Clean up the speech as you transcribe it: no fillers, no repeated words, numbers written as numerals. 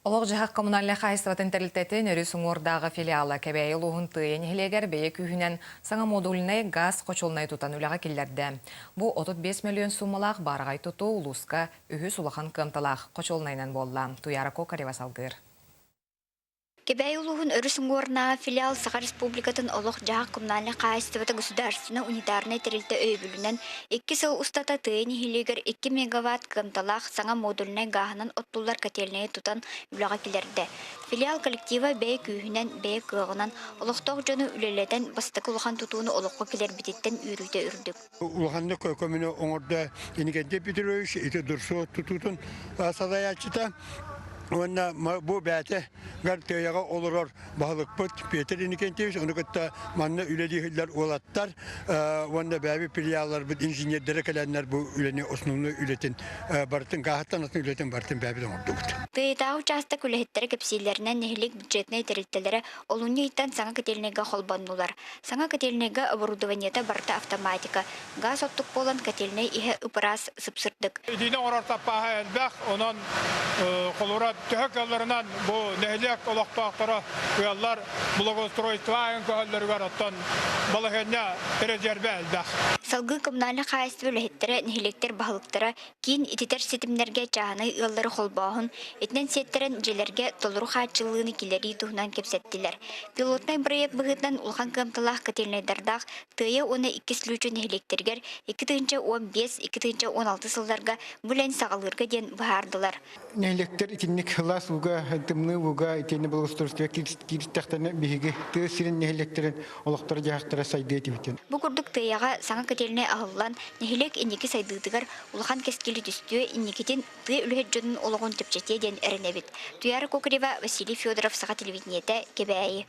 Олох-дьаһах коммунальнай хаһаайыстыбатын тэрилтэтин өрүс уҥуордааҕы филиала Кэбээйи улууһун Тыайа нэһилиэгэр бэйэ күүһүнэн саҥа модульнай гаас хочуолунайы тутан үлэҕэ киллэрдэ. Бу 35 мөлүйүөн суумалаах баараҕай тутуу улууска үһүс улахан кыамталаах хочуолунайынан буолла. Туйаара Кокарева салгыыр. Кэбээйи улууһун өрүс уҥуорунааҕы филиал Саха Республикатын олох-дьаһах коммунальнай хаһаайыстыбата государственнай унитарнай тэрилтэ өйөбүлүнэн икки сыл устата Тыайа нэһилиэгэр 2 мегаватт кыамталаах саҥа модульнай гааһынан оттуллар котельнайы тутан үлэҕэ киллэрдэ. Филиал коллектива бэйэ күүһүнэн, бэйэ кыаҕынан олохтоох дьону үлэлэтэн бастакы улахан тутууну олоххо киллэрбититтэн үөрүүтэ үрдүк. Улаханнык көмөнү оҥордо Иннокентий Петрович ити дурсу тутуутун салайааччыта уонна бу бэйэтэ Тыайаҕа олорор баһылыкпыт Петр Иннокентьевич, ону кытта манна үлэлииһиллэр уолаттар уонна бэйэбит филиалларбыт инженердэрэ кэлэннэр бу үлэни основной үлэтин барытын гааһыттан атын үлэтин барытын бэйэбит оҥордубут. Тыйытааҕы учаастак үлэһиттэрэ кэпсииллэринэн нэһилиэк бюджетнай тэрилтэлэрэ олунньу ыйтан саҥа котельнайга холбоннулар. Саҥа котельнайга оборудованиета барыта автоматика, газ оттук буолан котельнай иһэ ып-ыраас, сып-сырдык. Итиини оҥорор саппааһа элбэх, онон холура төһө кыалларынан бу нэһилиэк олохтоохторо ыаллар благоустройство айан көһөллөрүгэр оттон балаһыанньа резервэ элбэх. Салгыы коммунальнай хаһаайыстыба үлэһиттэрэ, нэһилиэктэр баһылыктара киин ититэр ситимнэргэ чааһынай ыаллары холбооһун, итинэн сиэттэрэн дьиэлэргэ толору хааччыллыыны киллэрии туһунан кэпсэттилэр. Пилотнай бырайыак быһыытынан улахан кыамталаах котельнайдардаах Тыайа уонна Иккис Лүүчү нэһилиэктэригэр 2015-2016 сылларга бу үлэни саҕалыырга диэн быһаардылар. Нэһилиэктэр итинник сылаас ууга, тымныы ууга итиэннэ благоустройство кииртэхтэринэ биһиги тыа сирин нэһилиэктэрин олохторо-дьаһахтара сайдыа этибит. Бу курдук Тыайаҕа саҥа котельнай аһыллан, нэһилиэк инники сайдыытыгар улахан кэскили түстүө, инникитин тыа үлэһит дьонун олоҕун чэпчэтиэ диэн эрэнэбит. Туйаара Кокорева, Василий Федоров, Саха телевидениетэ, Кэбээйи.